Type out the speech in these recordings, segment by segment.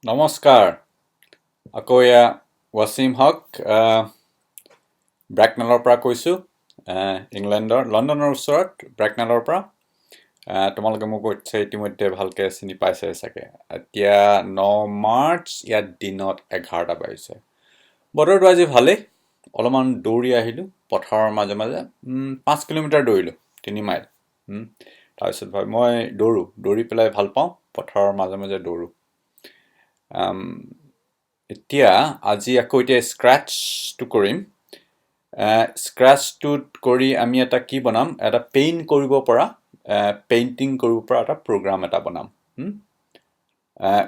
নমস্কাৰ, আকৌ এয়া ৱাছিম হক, ব্ৰেকনেলৰ পৰা কৈছোঁ, ইংলেণ্ডৰ লণ্ডনৰ ওচৰত ব্ৰেকনেলৰ পৰা। তোমালোকে মোক ইতিমধ্যে ভালকৈ চিনি পাইছে চাগে। এতিয়া 9 মাৰ্চ, ইয়াত দিনত 11টা বাজিছে। বতৰটো আজি ভালেই। অলপমান দৌৰি আহিলোঁ পথাৰৰ মাজে মাজে, 5 কিলোমিটাৰ দৌৰিলোঁ, 3 মাইল। তাৰপিছত মই দৌৰোঁ, দৌৰি পেলাই ভাল পাওঁ, পথাৰৰ মাজে মাজে দৌৰোঁ। এতিয়া আজি আকৌ এতিয়া স্ক্ৰেচটো কৰিম। স্ক্ৰেচটোত কৰি আমি এটা কি বনাম, এটা পেইণ্ট কৰিব পৰা, পেইণ্টিং কৰিব পৰা এটা প্ৰগ্ৰাম এটা বনাম।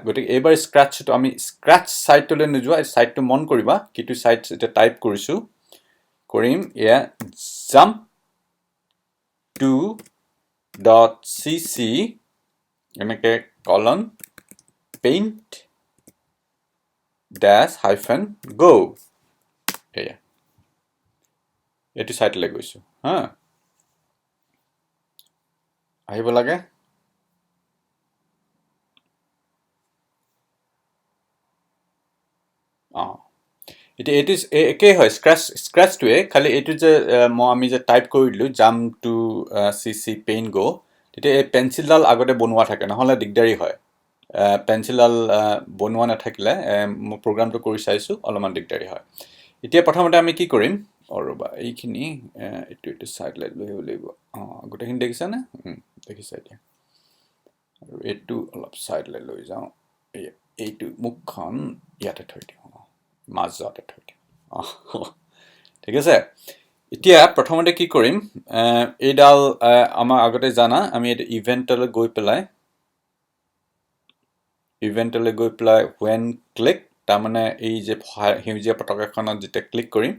গতিকে এইবাৰ স্ক্ৰেচটো আমি স্ক্ৰেচ ছাইটটোলৈ নোযোৱা, এই ছাইটটো মন কৰিবা, কিটো ছাইট এতিয়া টাইপ কৰিছোঁ, কৰিম এয়া jump2.cc এনেকৈ কলন পেইণ্ট ডেছ হাইফেন গ', এয়া এইটো ছাইটলৈ গৈছোঁ। হা, আহিব লাগে। অঁ, এতিয়া এইটো একেই হয় স্ক্ৰেচটোৱে, খালি এইটো যে মই আমি যে টাইপ কৰি দিলোঁ jump2cc paint গ', তেতিয়া এই পেঞ্চিলডাল আগতে বনোৱা থাকে, নহ'লে দিগদাৰী হয়। পেঞ্চিলডাল বনোৱা নাথাকিলে, মই প্ৰগ্ৰামটো কৰি চাইছোঁ, অলপমান দিগদাৰী হয়। এতিয়া প্ৰথমতে আমি কি কৰিম, অঁ ৰ'বা, এইখিনি এইটো এইটো ছাইডলৈ লৈ আহিব লাগিব। অঁ, গোটেইখিনি দেখিছানে? দেখিছা এতিয়া। আৰু এইটো অলপ ছাইডলৈ লৈ যাওঁ, এইটো মুখখন ইয়াতে থৈ দিওঁ, অঁ মাজতে থৈ দিওঁ। অঁ ঠিক আছে। এতিয়া প্ৰথমতে কি কৰিম, এইডাল আমাৰ আগতে জানা, আমি এইটো ইভেণ্টলৈ গৈ পেলাই, when click, তাৰমানে এই যে সেউজীয়া পতাকাখনত যেতিয়া ক্লিক কৰিম,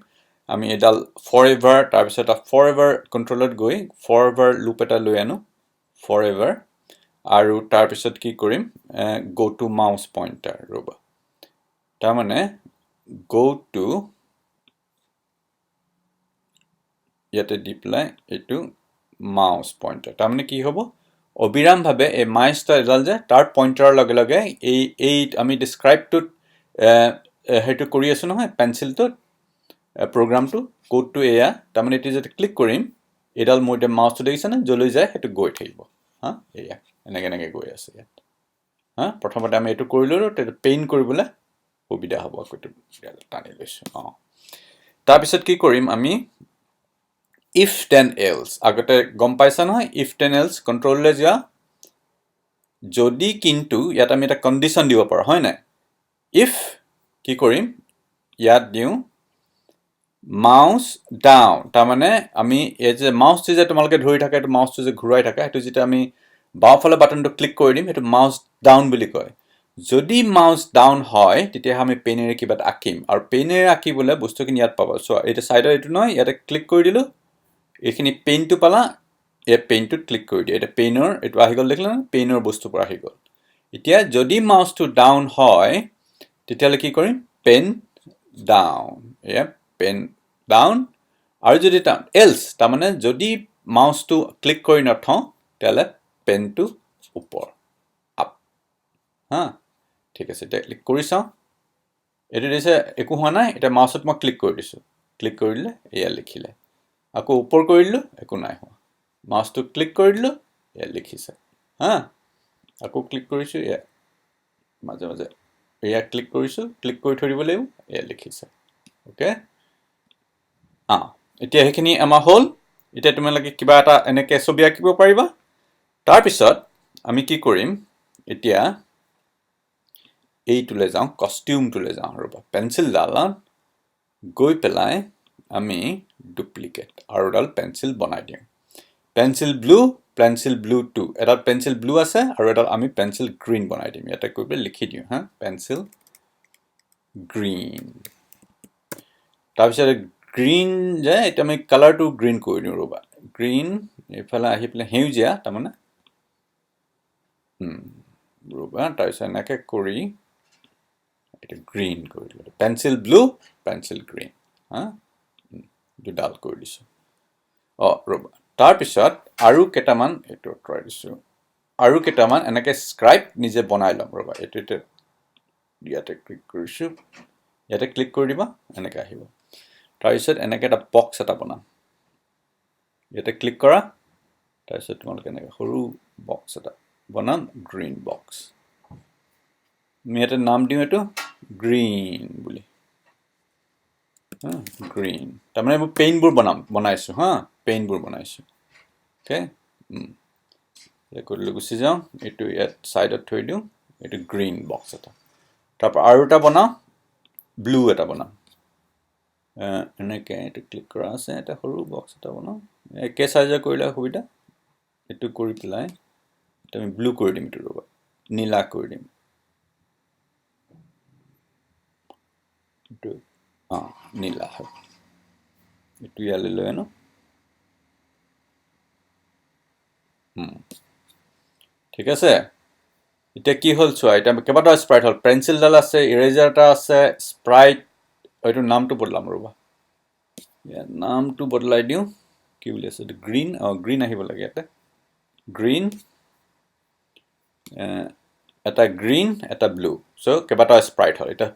আমি এইডাল ফৰ এভাৰ, তাৰপিছত এটা ফৰ এভাৰ কণ্ট্ৰলত গৈ ফৰ এভাৰ লুপ এটা লৈ আনো, ফৰ এভাৰ, আৰু তাৰপিছত কি কৰিম, গ' টু মাউচ পইণ্টাৰ, ৰ'বা, তাৰমানে গ' টু ইয়াতে দি পেলাই এইটো মাউচ পইণ্টাৰ, তাৰমানে কি হ'ব, অবিৰামভাৱে এই মাউচটো এডাল যে তাৰ পইণ্টাৰৰ লগে লগে এই আমি ডিছক্ৰাইবটোত সেইটো কৰি আছোঁ নহয়, পেঞ্চিলটোত প্ৰগ্ৰামটো কোডটো এয়া, তাৰমানে এতিয়া যেতিয়া ক্লিক কৰিম, এইডাল মোৰ এতিয়া মাউচটো দেখিছেনে য'লৈ যায় সেইটো গৈ থাকিব। হা, এয়া এনেকৈ এনেকৈ গৈ আছে ইয়াত। হা, প্ৰথমতে আমি এইটো কৰি ল'লোঁ, তেতিয়া পেইণ্ট কৰিবলৈ সুবিধা হ'ব। আকৌ এইটো টানি লৈছোঁ। অঁ, তাৰপিছত কি কৰিম আমি, if then else, আগতে গম পাইছা নহয়, if then else কণ্ট্ৰললৈ যোৱা, যদি কিন্তু ইয়াত আমি এটা কণ্ডিশ্যন দিব পাৰোঁ, হয় নাই? If কি কৰিম, ইয়াত দিওঁ মাউচ ডাউন, তাৰমানে আমি এই যে মাউচটো যে তোমালোকে ধৰি থাকা, এইটো মাউচটো যে ঘূৰাই থাকা, সেইটো যেতিয়া আমি বাওঁফালে বাটনটো ক্লিক কৰি দিম, সেইটো মাউচ ডাউন বুলি কয়। যদি মাউচ ডাউন হয়, তেতিয়াহ'লে আমি পেনেৰে কিবা এটা আঁকিম, আৰু পেনেৰে আঁকিবলৈ বস্তুখিনি ইয়াত পাবা। চোৱা, এইটো ছাইডৰ এইটো নহয়, ইয়াতে ক্লিক কৰি দিলোঁ, এইখিনি পেইণ্টটো পালা, এই পেইণ্টটোত ক্লিক কৰি দিয়া, এতিয়া পেইনৰ এইটো আহি গ'ল, দেখিলা নহয়, পেইনৰ বস্তুৰ পৰা আহি গ'ল। এতিয়া যদি মাউচটো ডাউন হয়, তেতিয়াহ'লে কি কৰিম, পেন ডাউন, এয়া পেন ডাউন। আৰু যদি এলছ, তাৰমানে যদি মাউচটো ক্লিক কৰি নথওঁ, তেতিয়াহ'লে পেনটো ওপৰ, আপ। হা, ঠিক আছে, এতিয়া ক্লিক কৰি চাওঁ, এইটো দিছে একো হোৱা নাই। এতিয়া মাউচত মই ক্লিক কৰি দিছোঁ, ক্লিক কৰি দিলে এয়া লিখিলে, আকৌ ওপৰ কৰি দিলোঁ, একো নাই হোৱা, মাউচটো ক্লিক কৰি দিলোঁ, এয়া লিখিছে। হা, আকৌ ক্লিক কৰিছোঁ, এয়া মাজে মাজে এয়া ক্লিক কৰিছোঁ, ক্লিক কৰি থৈ দিব লাগিব, এয়া লিখিছে। অ'কে, অঁ, এতিয়া সেইখিনি আমাৰ হ'ল। এতিয়া তোমালোকে কিবা এটা এনেকৈ ছবি আঁকিব পাৰিবা। তাৰপিছত আমি কি কৰিম, এতিয়া এইটোলৈ যাওঁ, কষ্টিউমটোলৈ যাওঁ, ৰ'বা, পেঞ্চিলডালত গৈ পেলাই আমি ডুপ্লিকেট আৰু এডাল পেঞ্চিল বনাই দিওঁ, পেঞ্চিল ব্লু, পেঞ্চিল ব্লু 2, এডাল পেঞ্চিল ব্লু আছে আৰু এডাল আমি পেঞ্চিল গ্ৰীণ বনাই দিম। ইয়াতে গৈ পেলাই লিখি দিওঁ, হা, পেঞ্চিল গ্ৰীণ। তাৰপিছত গ্ৰীণ যে এতিয়া আমি কালাৰটো গ্ৰীণ কৰি দিওঁ, ৰ'বা, গ্ৰীণ এইফালে আহি পেলাই সেউজীয়া, তাৰমানে ৰ'বা, তাৰপিছত এনেকৈ কৰি এইটো গ্ৰীণ কৰি দিলোঁ, পেঞ্চিল ব্লু, পেঞ্চিল গ্ৰীণ, হা, দুডাল কৰি দিছোঁ। অঁ ৰ'বা, তাৰপিছত আৰু কেইটামান এইটো আঁতৰাই দিছোঁ, আৰু কেইটামান এনেকৈ স্ক্ৰাইব নিজে বনাই ল'ম, ৰ'বা, এইটো এতিয়া ইয়াতে ক্লিক কৰিছোঁ, ইয়াতে ক্লিক কৰি দিবা, এনেকৈ আহিব। তাৰপিছত এনেকৈ এটা বক্স এটা বনাম, ইয়াতে ক্লিক কৰা। তাৰপিছত তোমালোকে এনেকৈ সৰু বক্স এটা বনাম, গ্ৰীণ বক্স। আমি ইয়াতে নাম দিওঁ এইটো গ্ৰীণ বুলি, গ্ৰীণ। তাৰমানে মই পেইণ্টবোৰ বনাইছোঁ, হা, পেইণ্টবোৰ বনাইছোঁ। অ'কে, কৰিবলৈ গুচি যাওঁ, এইটো ইয়াত ছাইডত থৈ দিওঁ, এইটো গ্ৰীণ বক্স এটা। তাৰপৰা আৰু এটা বনাওঁ, ব্লু এটা বনাম। এনেকৈ এইটো ক্লিক কৰা আছে, এটা সৰু বক্স এটা বনাওঁ, একে চাইজৰ কৰিলে অসুবিধা। এইটো কৰি পেলাই আমি ব্লু কৰি দিম, এইটো ৰ'বা নীলা কৰি দিম, এইটো অঁ নীলা হয়, এইটো ইয়ালৈ লৈ আনো। ঠিক আছে। এতিয়া কি হ'ল চোৱা, এতিয়া কেইবাটাও স্প্ৰাইট হ'ল, পেঞ্চিলডাল আছে, ইৰেজাৰ এটা আছে, স্প্ৰাইট, এইটো নামটো বদলাম ৰ'বা, ইয়াত নামটো বদলাই দিওঁ, কি বুলি আছে এইটো, গ্ৰীণ, অঁ গ্ৰীণ আহিব লাগে ইয়াতে, গ্ৰীণ, এটা গ্ৰীণ এটা ব্লু। চ' কেইবাটাও স্প্ৰাইট হ'ল। এতিয়া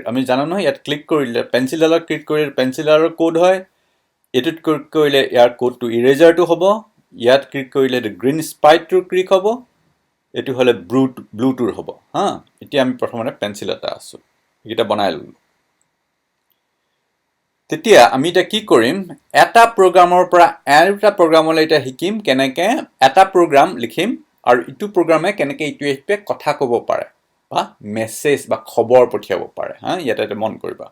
আমি জানো নহয়, ইয়াত ক্লিক কৰিলে পেঞ্চিলডালত ক্লিক কৰিলে পেঞ্চিলডালৰ কোড হয়, এইটোত ক্লিক কৰিলে ইয়াৰ কোডটো ইৰেজাৰটো হ'ব, ইয়াত ক্লিক কৰিলে এইটো গ্ৰীণ স্প্ৰাইটটোৰ ক্লিক হ'ব, এইটো হ'লে ব্লুটোৰ হ'ব। হা, এতিয়া আমি প্ৰথমতে পেঞ্চিল এটা আছোঁ, এইকেইটা বনাই ল'লোঁ। তেতিয়া আমি এতিয়া কি কৰিম, এটা প্ৰগ্ৰামৰ পৰা আৰু এটা প্ৰগ্ৰামলৈ এতিয়া শিকিম কেনেকৈ এটা প্ৰগ্ৰাম লিখিম আৰু ইটো প্ৰগ্ৰামে কেনেকৈ ইটোৱে সিটোৱে কথা ক'ব পাৰে বা মেছেজ বা খবৰ পঠিয়াব পাৰে। হা, ইয়াতে মন কৰিবা।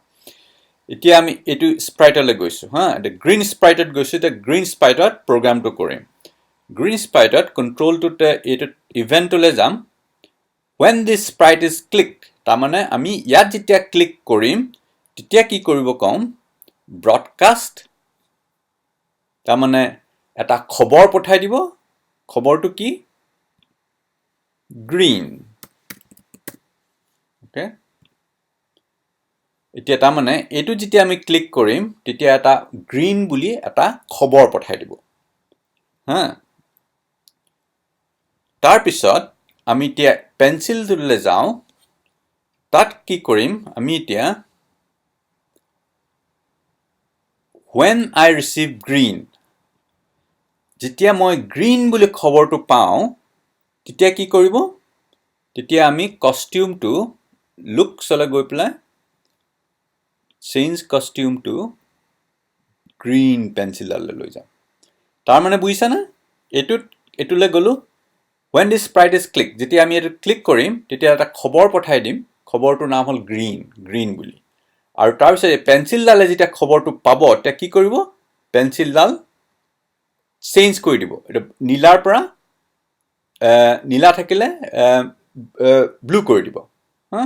এতিয়া আমি এইটো স্প্ৰাইটলৈ গৈছোঁ, হা, এতিয়া গ্ৰীণ স্প্ৰাইটত গৈছোঁ। এতিয়া গ্ৰীণ স্প্ৰাইটত প্ৰগ্ৰামটো কৰিম। গ্ৰীণ স্প্ৰাইটত কণ্ট্ৰলটোতে এইটো ইভেণ্টলৈ যাম। When this sprite is click, তাৰমানে আমি ইয়াত যেতিয়া ক্লিক কৰিম তেতিয়া কি কৰিব ক'ম, ব্ৰডকাষ্ট, তাৰমানে এটা খবৰ পঠাই দিব। খবৰটো কি, গ্ৰীণ। অ'কে, এতিয়া তাৰমানে এইটো যেতিয়া আমি ক্লিক কৰিম তেতিয়া এটা গ্ৰীণ বুলি এটা খবৰ পঠাই দিব। হা, তাৰপিছত আমি এতিয়া পেঞ্চিলটোলৈ যাওঁ, তাত কি কৰিম আমি এতিয়া, when I receive green, যেতিয়া মই গ্ৰীণ বুলি খবৰটো পাওঁ তেতিয়া কি কৰিব, তেতিয়া আমি কষ্টিউমটো লুকছলৈ গৈ পেলাই চেঞ্জ কষ্টিউমটো গ্ৰীণ পেঞ্চিলডাললৈ লৈ যাম। তাৰমানে বুজিছানে, এইটোলৈ গ'লোঁ, when this sprite is click, যেতিয়া আমি এইটো ক্লিক কৰিম তেতিয়া এটা খবৰ পঠাই দিম, খবৰটোৰ নাম হ'ল গ্ৰীণ, গ্ৰীণ বুলি। আৰু তাৰপিছত এই পেঞ্চিলডালে যেতিয়া খবৰটো পাব তেতিয়া কি কৰিব, পেঞ্চিলডাল চেঞ্জ কৰি দিব। এইটো নীলাৰ পৰা নীলা থাকিলে ব্লু কৰি দিব। হা,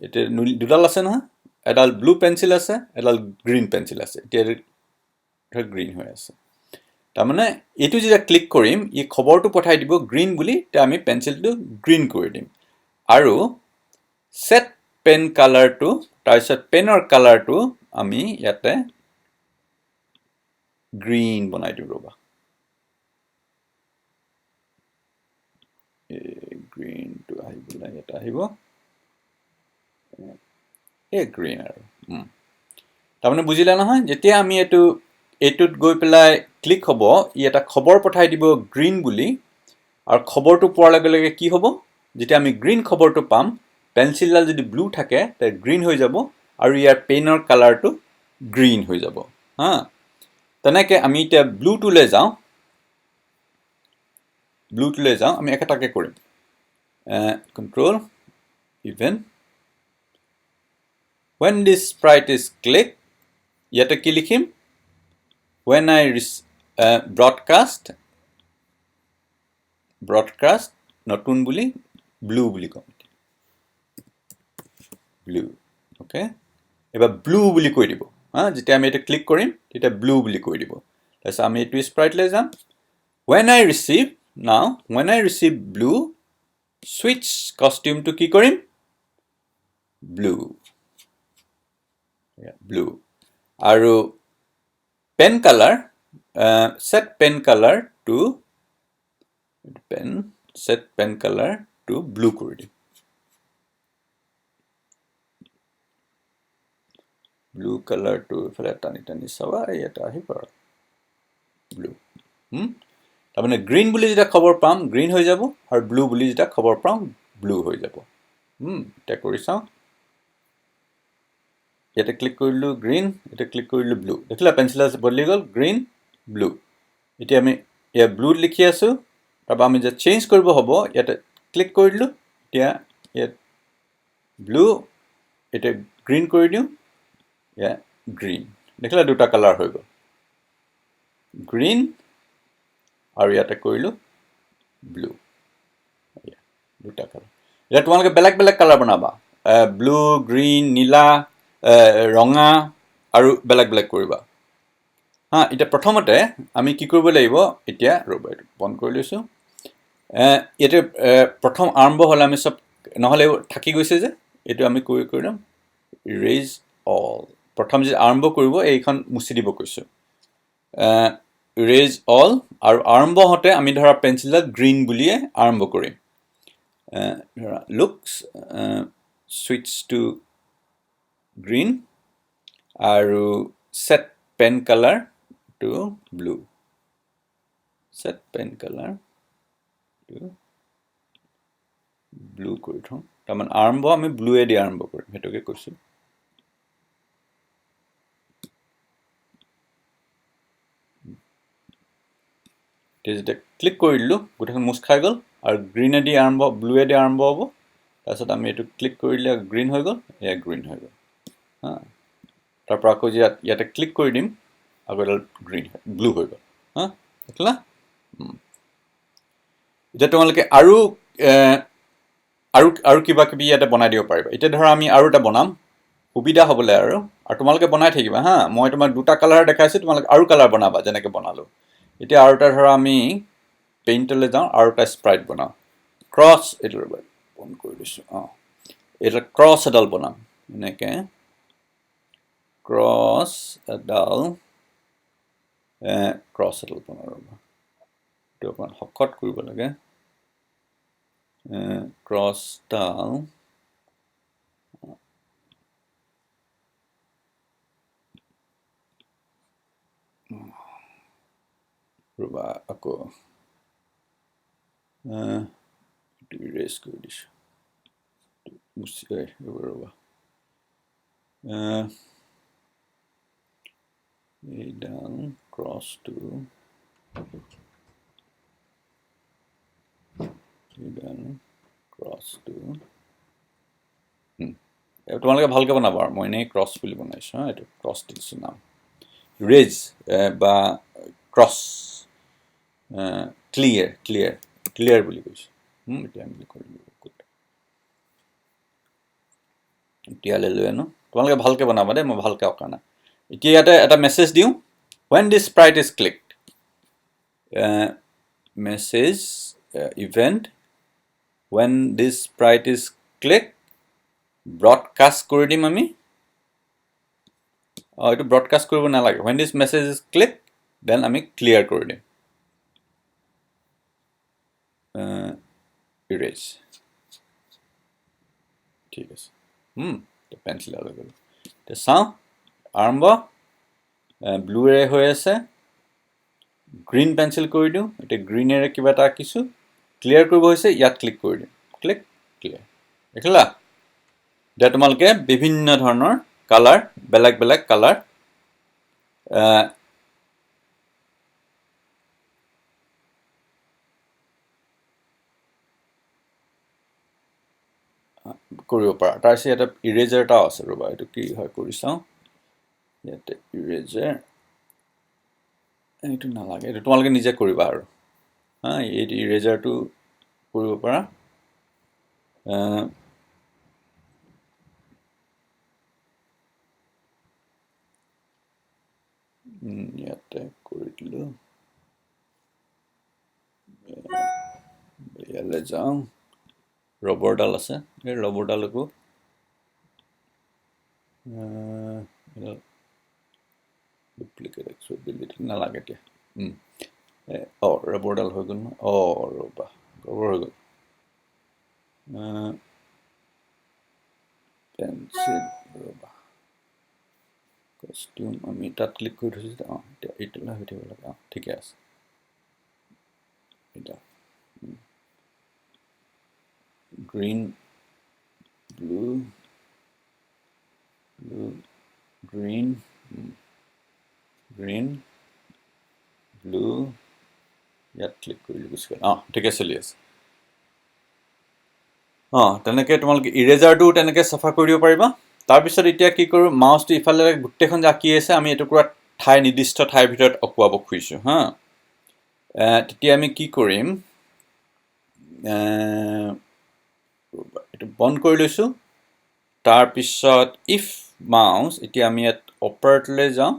এতিয়া দুডাল আছে নহয়, এডাল ব্লু পেঞ্চিল আছে, এডাল গ্ৰীণ পেঞ্চিল আছে। এতিয়া গ্ৰীণ হৈ আছে, তাৰমানে এইটো যেতিয়া ক্লিক কৰিম ই খবৰটো পঠাই দিব গ্ৰীণ বুলি, তেতিয়া আমি পেঞ্চিলটো গ্ৰীণ কৰি দিম। আৰু ছেট পেন কালাৰটো, তাৰপিছত পেনৰ কালাৰটো আমি ইয়াতে গ্ৰীণ বনাই দিওঁ। ৰ'বা, এই গ্ৰীণটো আহি পেলাই ইয়াতে আহিব, এই গ্ৰীণ। আৰু তাৰমানে বুজিলা নহয়, যেতিয়া আমি এইটোত গৈ পেলাই ক্লিক হ'ব, ই এটা খবৰ পঠাই দিব গ্ৰীণ বুলি, আৰু খবৰটো পোৱাৰ লগে লগে কি হ'ব, যেতিয়া আমি গ্ৰীণ খবৰটো পাম, পেঞ্চিলডাল যদি ব্লু থাকে তে গ্ৰীণ হৈ যাব আৰু ইয়াৰ পেনৰ কালাৰটো গ্ৰীণ হৈ যাব। হা, তেনেকৈ আমি এতিয়া ব্লুটোলৈ যাওঁ, ব্লুটোলৈ যাওঁ, আমি একেটাকে কৰিম। Control event, when this sprite is click, ইয়াতে কি লিখিম, when I broadcast, broadcast নতুন বুলি ব্লু বুলি ক'ম, ব্লু। অ'কে, এবাৰ ব্লু বুলি কৈ দিব। হা, যেতিয়া আমি এইটো ক্লিক কৰিম তেতিয়া ব্লু বুলি কৈ দিব। তাৰপিছত আমি এইটো স্প্ৰাইটলৈ যাম। When I receive, now when I receive blue, switch কষ্টিউমটো কি কৰিম, ব্লু, ব্লু। আৰু pen colour, set pen colour to pen, set pen colour to blue কৰি দিম। ব্লু কালাৰটো এইফালে টানি টানি চাবা, ইয়াতে আহিব আৰু ব্লু। তাৰমানে গ্ৰীণ বুলি যেতিয়া খবৰ পাম গ্ৰীণ হৈ যাব, আৰু ব্লু বুলি যেতিয়া খবৰ পাম ব্লু হৈ যাব। এতিয়া কৰি চাওঁ, ইয়াতে ক্লিক কৰিলোঁ গ্ৰীণ, ইয়াতে ক্লিক কৰিলোঁ ব্লু। দেখিলা পেঞ্চিল বদলি গ'ল, গ্ৰীণ ব্লু। এতিয়া আমি ইয়াত ব্লুত লিখি আছোঁ, তাৰপৰা আমি যে চেঞ্জ কৰিব হ'ব ইয়াতে ক্লিক কৰি দিলোঁ, এতিয়া ইয়াত ব্লু, এতিয়া গ্ৰীণ কৰি দিওঁ, ইয়াত গ্ৰীণ। দেখিলা দুটা কালাৰ হৈ গ'ল, গ্ৰীণ আৰু ইয়াতে কৰিলোঁ ব্লু, দুটা কালাৰ। এতিয়া তোমালোকে বেলেগ বেলেগ কালাৰ বনাবা, ব্লু, গ্ৰীণ, নীলা, ৰঙা আৰু বেলেগ বেলেগ কৰিবা। হা, এতিয়া প্ৰথমতে আমি কি কৰিব লাগিব, এতিয়া ৰ'বা এইটো বন্ধ কৰি লৈছোঁ। ইয়াতে প্ৰথম আৰম্ভ হ'লে আমি চব, নহ'লে থাকি গৈছে যে, এইটো আমি কৰি ল'ম ইৰেজ অল। প্ৰথম যে আৰম্ভ কৰিব এইখন মুচি দিব কৈছোঁ, ইৰেজ অল। আৰু আৰম্ভ হওঁতে আমি ধৰা পেঞ্চিলত গ্ৰীণ বুলিয়ে আৰম্ভ কৰিম। ধৰা লুকছ ছুইচ টু গ্ৰীণ আৰু set pen colour to blue, set pen colour to blue কৰি থওঁ। তাৰমানে আৰম্ভ আমি ব্লুৱেদি আৰম্ভ কৰিম, সেইটোকে কৈছোঁ। এতিয়া যেতিয়া ক্লিক কৰি দিলোঁ গোটেইখন মুচ খাই গ'ল, আৰু গ্ৰীণেদি আৰম্ভ, ব্লুৱেদি আৰম্ভ হ'ব। তাৰপিছত আমি এইটো ক্লিক কৰি দিলে গ্ৰীণ হৈ গ'ল, এয়া গ্ৰীণ হৈ গ'ল। হা, তাৰপৰা আকৌ ইয়াতে ক্লিক কৰি দিম, আকৌ এডাল গ্ৰীণ ব্লু হৈ গ'ল। হা, দেখিলা? এতিয়া তোমালোকে আৰু আৰু আৰু কিবা কিবি ইয়াতে বনাই দিব পাৰিবা। এতিয়া ধৰা আমি আৰু এটা বনাম সুবিধা হ'বলৈ, আৰু আৰু তোমালোকে বনাই থাকিবা। হা, মই তোমাক দুটা কালাৰ দেখাইছোঁ, তোমালোকে আৰু কালাৰ বনাবা যেনেকৈ বনালোঁ। এতিয়া আৰু এটা ধৰা আমি পেইণ্টলৈ যাওঁ, আৰু এটা স্প্ৰাইট বনাওঁ, ক্ৰছ। এইটো ৰ'বা বন্ধ কৰি দিছোঁ। অঁ, এটা ক্ৰছ এডাল বনাম, এনেকৈ ক্ৰছ এডাল, ক্ৰছ এডাল বনাওঁ। ৰ'বা, এইটো অকণমান শকত কৰিব লাগে। ক্ৰছডাল ৰ'বা, আকৌ ইৰেজ কৰি দিছোঁ, ৰ'বা, এইডাল ক্ৰছটো, এইডাল ক্ৰছটো। তোমালোকে ভালকৈ বনাবা আৰু, মই এনেই ক্ৰছ বুলি বনাইছোঁ। হা, এইটো ক্ৰছ দিছোঁ নাম, ৰেজ বা ক্ৰছ, ক্লিয়াৰ ক্লিয়াৰ ক্লিয়াৰ বুলি কৈছোঁ। এতিয়া আমি কৰিলোঁ, এতিয়ালৈ লৈ আনো। তোমালোকে ভালকৈ বনাবা দেই, মই ভালকৈ অঁকা নাই। এতিয়া ইয়াতে এটা মেছেজ দিওঁ, when this sprite is clicked, message event when this sprite is click, broadcast কৰি দিম আমি। অঁ, এইটো ব্ৰডকাষ্ট কৰিব নালাগে। When this message is click, then আমি ক্লিয়াৰ কৰি দিম, ইৰেজ। ঠিক আছে। পেঞ্চিল লৈ গ'লোঁ। এতিয়া চাওঁ, আৰম্ভ ব্লুৱেৰে হৈ আছে, গ্ৰীণ পেঞ্চিল কৰি দিওঁ। এতিয়া গ্ৰীণেৰে কিবা এটা আঁকিছোঁ, ক্লিয়াৰ কৰিব হৈছে, ইয়াত ক্লিক কৰি দিম, ক্লিক ক্লিয়াৰ। দেখিলা? এতিয়া তোমালোকে বিভিন্ন ধৰণৰ কালাৰ, বেলেগ বেলেগ কালাৰ কৰিব পাৰা। তাৰপিছত ইয়াতে ইৰেজাৰ এটাও আছে, ৰ'বা এইটো কি হয় কৰি চাওঁ। ইয়াতে ইৰেজাৰ, এইটো নালাগে, এইটো তোমালোকে নিজে কৰিবা আৰু। হা, এই ইৰেজাৰটো কৰিব পাৰা। ইয়াতে কৰি দিলোঁ, ইয়ালৈ যাওঁ, ৰবৰডাল আছে, এই ৰবৰডালকো ডুপ্লিকেট নালাগে এতিয়া। অঁ, ৰবৰডাল হৈ গ'ল ন? অঁ, ৰ'বা, ৰবৰ হৈ গ'ল। পেঞ্চিল, ৰ'বা, কষ্টিউম আমি তাত ক্লিক কৰি থৈছোঁ। অঁ, এতিয়া এইটোলৈ হৈ থাকিব লাগে। অঁ, ঠিকে আছে। এতিয়া green, blue, blue, green, green, blue, ইয়াত ক্লিক কৰিলোঁ, গুচি গ'ল। অঁ, ঠিকে চলি আছে। অঁ, তেনেকৈ তোমালোকে ইৰেজাৰটোও তেনেকৈ চাফা কৰি দিব পাৰিবা। তাৰপিছত এতিয়া কি কৰোঁ, মাউচটো ইফালে গোটেইখন যে আঁকি আছে, আমি এটুকুৰা ঠাই, নিৰ্দিষ্ট ঠাইৰ ভিতৰত অঁকুৱাব খুজিছোঁ। হা, তেতিয়া আমি কি কৰিম, এইটো বন্ধ কৰি লৈছোঁ। তাৰপিছত if mouse, এতিয়া আমি ইয়াত অপাৰেটলৈ যাওঁ।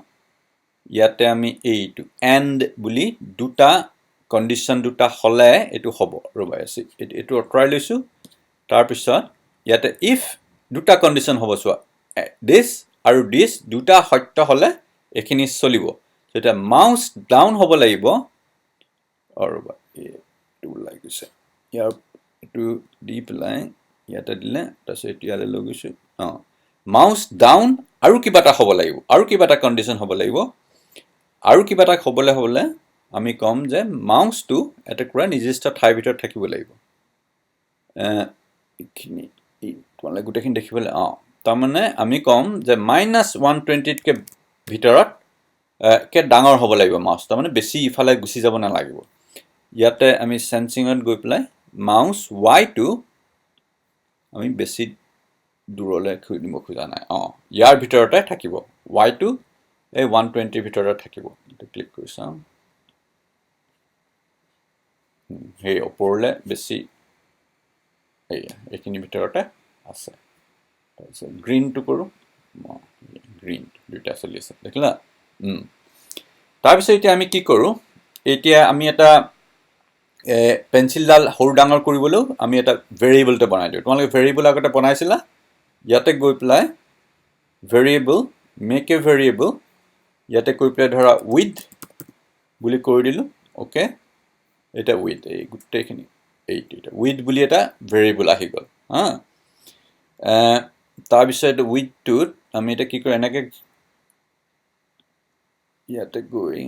ইয়াতে আমি এইটো এণ্ড বুলি দুটা কণ্ডিশ্যন, দুটা হ'লে এইটো হ'ব। ৰ'বা, এইটো আঁতৰাই লৈছোঁ। তাৰপিছত ইয়াতে if দুটা কণ্ডিশ্যন হ'ব, চোৱা, দিছ আৰু দিছ দুটা সত্য হ'লে এইখিনি চলিব। তেতিয়া মাউচ ডাউন হ'ব লাগিব। ৰ'বা, এইটো ওলাই গৈছে। ইয়াৰ এইটো দি পেলাই ইয়াতে দিলে, তাৰপিছত এইটো ইয়ালৈ লৈ গৈছোঁ। অঁ, মাউচ ডাউন আৰু কিবা এটা হ'ব লাগিব, আৰু কিবা এটা কণ্ডিশ্যন হ'ব লাগিব। আৰু কিবা এটা হ'বলৈ হ'লে আমি ক'ম যে মাউচটো এটুকুৰা নিৰ্দিষ্ট ঠাইৰ ভিতৰত থাকিব লাগিব। এইখিনি তোমালোকে গোটেইখিনি দেখিবলৈ, অঁ, তাৰমানে আমি ক'ম যে -120তকৈ ভিতৰত কে ডাঙৰ হ'ব লাগিব মাউচ, তাৰমানে বেছি ইফালে গুচি যাব নালাগিব। ইয়াতে আমি চেঞ্চিঙত গৈ পেলাই মাউচ ৱাইটো আমি বেছি দূৰলৈ নিব খোজা নাই। অঁ, ইয়াৰ ভিতৰতে থাকিব, ৱাইটো এই 120ৰ ভিতৰতে থাকিব। এইটো ক্লিক কৰি চাওঁ, সেই ওপৰলৈ বেছি, এইয়া এইখিনিৰ ভিতৰতে আছে। তাৰপিছত গ্ৰীণটো কৰোঁ, গ্ৰীণ দুইটা চলি আছে, দেখিলা। তাৰপিছত এতিয়া আমি কি কৰোঁ, এতিয়া আমি এটা পেঞ্চিলডাল সৰু ডাঙৰ কৰিবলৈও আমি এটা ভেৰিয়েবল এটা বনাই দিওঁ। তোমালোকে ভেৰিয়েবল আগতে বনাইছিলা। ইয়াতে গৈ পেলাই ভেৰিয়েবল, মেক এ ভেৰিয়েবল, ইয়াতে গৈ পেলাই ধৰা উইথ বুলি কৰি দিলোঁ। অ'কে, এতিয়া উইথ এই গোটেইখিনি এইটো এতিয়া উইথ বুলি এটা ভেৰিয়েবল আহি গ'ল। হা, তাৰপিছত উইথটোত আমি এতিয়া কি কৰোঁ, এনেকৈ ইয়াতে গৈ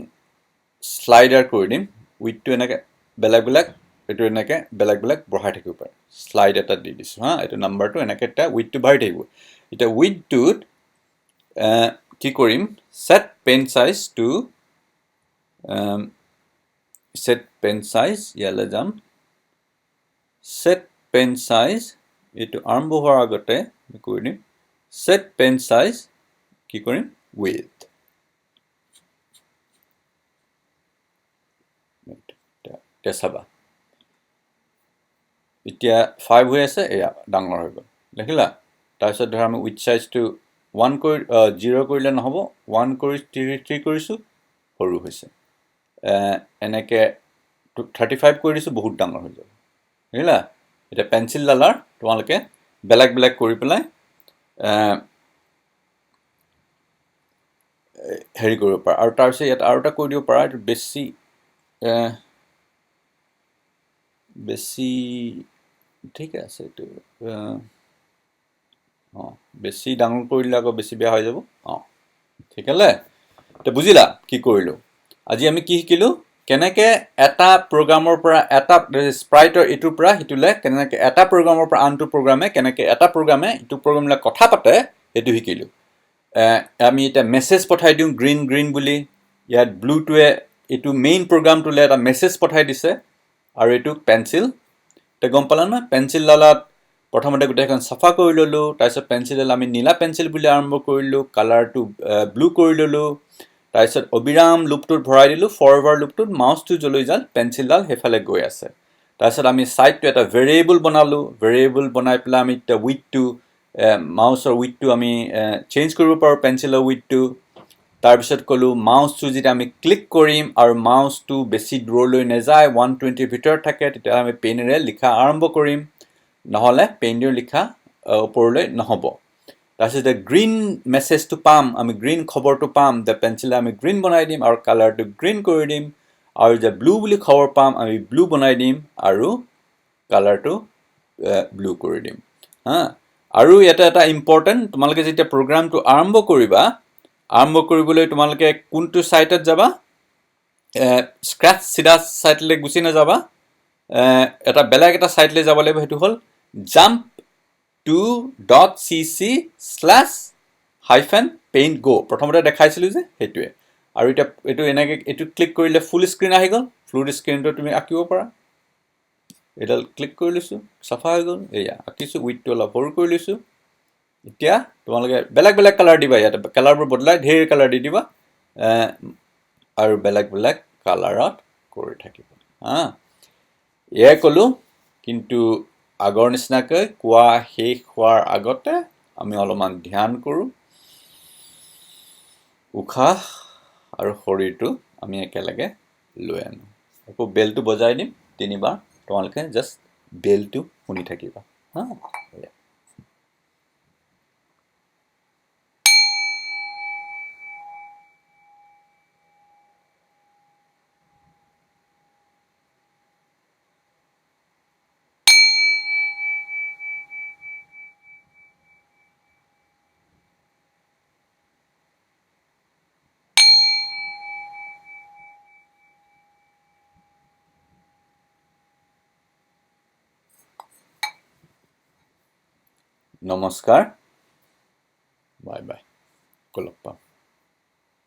শ্লাইডাৰ কৰি দিম। উইথটো এনেকৈ বেলেগ বেলেগ, এইটো এনেকৈ বেলেগ বেলেগ বঢ়াই থাকিব পাৰে। শ্লাইড এটা দি দিছোঁ। হা, এইটো নাম্বাৰটো এনেকৈ এতিয়া উইথটো বাঢ়ি থাকিব। এতিয়া উইথটোত কি কৰিম, set pen size to set pen size, ইয়ালৈ যাম, ছেট পেন চাইজ, এইটো আৰম্ভ হোৱাৰ আগতে কৰি দিম ছেট পেন চাইজ, কি কৰিম, উইথ। এতিয়া চাবা, এতিয়া 5 হৈ আছে, এয়া ডাঙৰ হৈ গ'ল, দেখিলা। তাৰপিছত ধৰা আমি উইথ চাইজটো 1 কৰি 0 কৰিলে নহ'ব, 1 কৰি 3 কৰিছোঁ, সৰু হৈছে। এনেকৈ 35 কৰি দিছোঁ, বহুত ডাঙৰ হৈ যাব, দেখিলা। এতিয়া পেঞ্চিলডালৰ তোমালোকে বেলেগ বেলেগ কৰি পেলাই হেৰি কৰিব পাৰা। আৰু তাৰপিছত ইয়াত আৰু এটা কৰি দিব পাৰা, এইটো বেছি বেছি ঠিকে আছে, এইটো অঁ, বেছি ডাঙৰ কৰিলে আকৌ বেছি বেয়া হৈ যাব। অঁ, ঠিক আছে, এতিয়া বুজিলা কি কৰিলোঁ। আজি আমি কি শিকিলোঁ, কেনেকৈ এটা প্ৰগ্ৰামৰ পৰা এটা স্প্ৰাইটৰ ইটোৰ পৰা সিটোলৈ কেনেকৈ এটা প্ৰগ্ৰামৰ পৰা আনটো প্ৰগ্ৰামে কেনেকৈ এটা প্ৰগ্ৰামে ইটো প্ৰগ্ৰামলৈ কথা পাতে, সেইটো শিকিলোঁ। আমি এতিয়া মেছেজ পঠাই দিওঁ গ্ৰীণ গ্ৰীণ বুলি। ইয়াত ব্লুটোৱে এইটো মেইন প্ৰগ্ৰামটোলৈ এটা মেছেজ পঠাই দিছে, আৰু এইটো পেঞ্চিল। এতিয়া গম পালা নহয়, পেঞ্চিলডালত প্ৰথমতে গোটেইখন চাফা কৰি ল'লোঁ, তাৰপিছত পেঞ্চিলডাল আমি নীলা পেঞ্চিল বুলি আৰম্ভ কৰিলোঁ, কালাৰটো ব্লু কৰি ল'লোঁ, তাৰপিছত অবিৰাম লুপটোত ভৰাই দিলোঁ, ফৰৱাৰ্ড লুপটোত মাউচটো যলৈ যাল পেঞ্চিলডাল সেইফালে গৈ আছে। তাৰপিছত আমি ছাইডটো এটা ভেৰিয়েবল বনালোঁ, ভেৰিয়েবল বনাই পেলাই আমি এতিয়া উইথটো, মাউচৰ উইথটো আমি চেঞ্জ কৰিব পাৰোঁ, পেঞ্চিলৰ উইথটো। তাৰপিছত ক'লোঁ মাউচটো যেতিয়া আমি ক্লিক কৰিম আৰু মাউচটো বেছি দূৰলৈ নাযায়, 120ৰ ভিতৰত থাকে, তেতিয়াহ'লে আমি পেনেৰে লিখা আৰম্ভ কৰিম, নহ'লে পেনেৰে লিখা ওপৰলৈ নহ'ব। তাৰপিছত এতিয়া গ্ৰীণ মেছেজটো পাম, আমি গ্ৰীণ খবৰটো পাম, the পেঞ্চিলে আমি গ্ৰীণ বনাই দিম আৰু কালাৰটো গ্ৰীণ কৰি দিম, আৰু যে ব্লু বুলি খবৰ পাম আমি ব্লু বনাই দিম আৰু কালাৰটো ব্লু কৰি দিম। হা, আৰু ইয়াতে এটা ইম্পৰ্টেণ্ট, তোমালোকে যেতিয়া প্ৰগ্ৰামটো আৰম্ভ কৰিবা, আৰম্ভ কৰিবলৈ তোমালোকে কোনটো ছাইটত যাবা? স্ক্ৰেচ চিধা ছাইটলৈ গুচি নাযাবা, এটা বেলেগ এটা ছাইটলৈ যাব লাগিব। সেইটো হ'ল jump2.cc/-paintgo। প্ৰথমতে দেখাইছিলোঁ যে সেইটোৱে। আৰু এতিয়া এইটো এনেকৈ এইটো ক্লিক কৰিলে ফুল স্ক্ৰীণ আহি গ'ল। ফুল স্ক্ৰীণটো তুমি আঁকিব পাৰা। এইডাল ক্লিক কৰি লৈছোঁ, চাফা হৈ গ'ল। এয়া আঁকিছোঁ, উইথটো অলপ সৰু কৰি লৈছোঁ। এতিয়া তোমালোকে বেলেগ বেলেগ কালাৰ দিবা, ইয়াতে কালাৰবোৰ বদলাই ধেৰ কালাৰ দি দিবা আৰু বেলেগ বেলেগ কালাৰত কৰি থাকিবা। হা, এয়াই ক'লোঁ। কিন্তু আগৰ নিচিনাকৈ কোৱা শেষ হোৱাৰ আগতে আমি অলপমান ধ্যান কৰোঁ। উশাহ আৰু শৰীৰটো আমি একেলগে লৈ আনো। আকৌ বেলটো বজাই দিম তিনিবাৰ, তোমালোকে জাষ্ট বেলটো শুনি থাকিবা। হা, নমস্কাৰ, বাই বাই, আকৌ লগ পাম।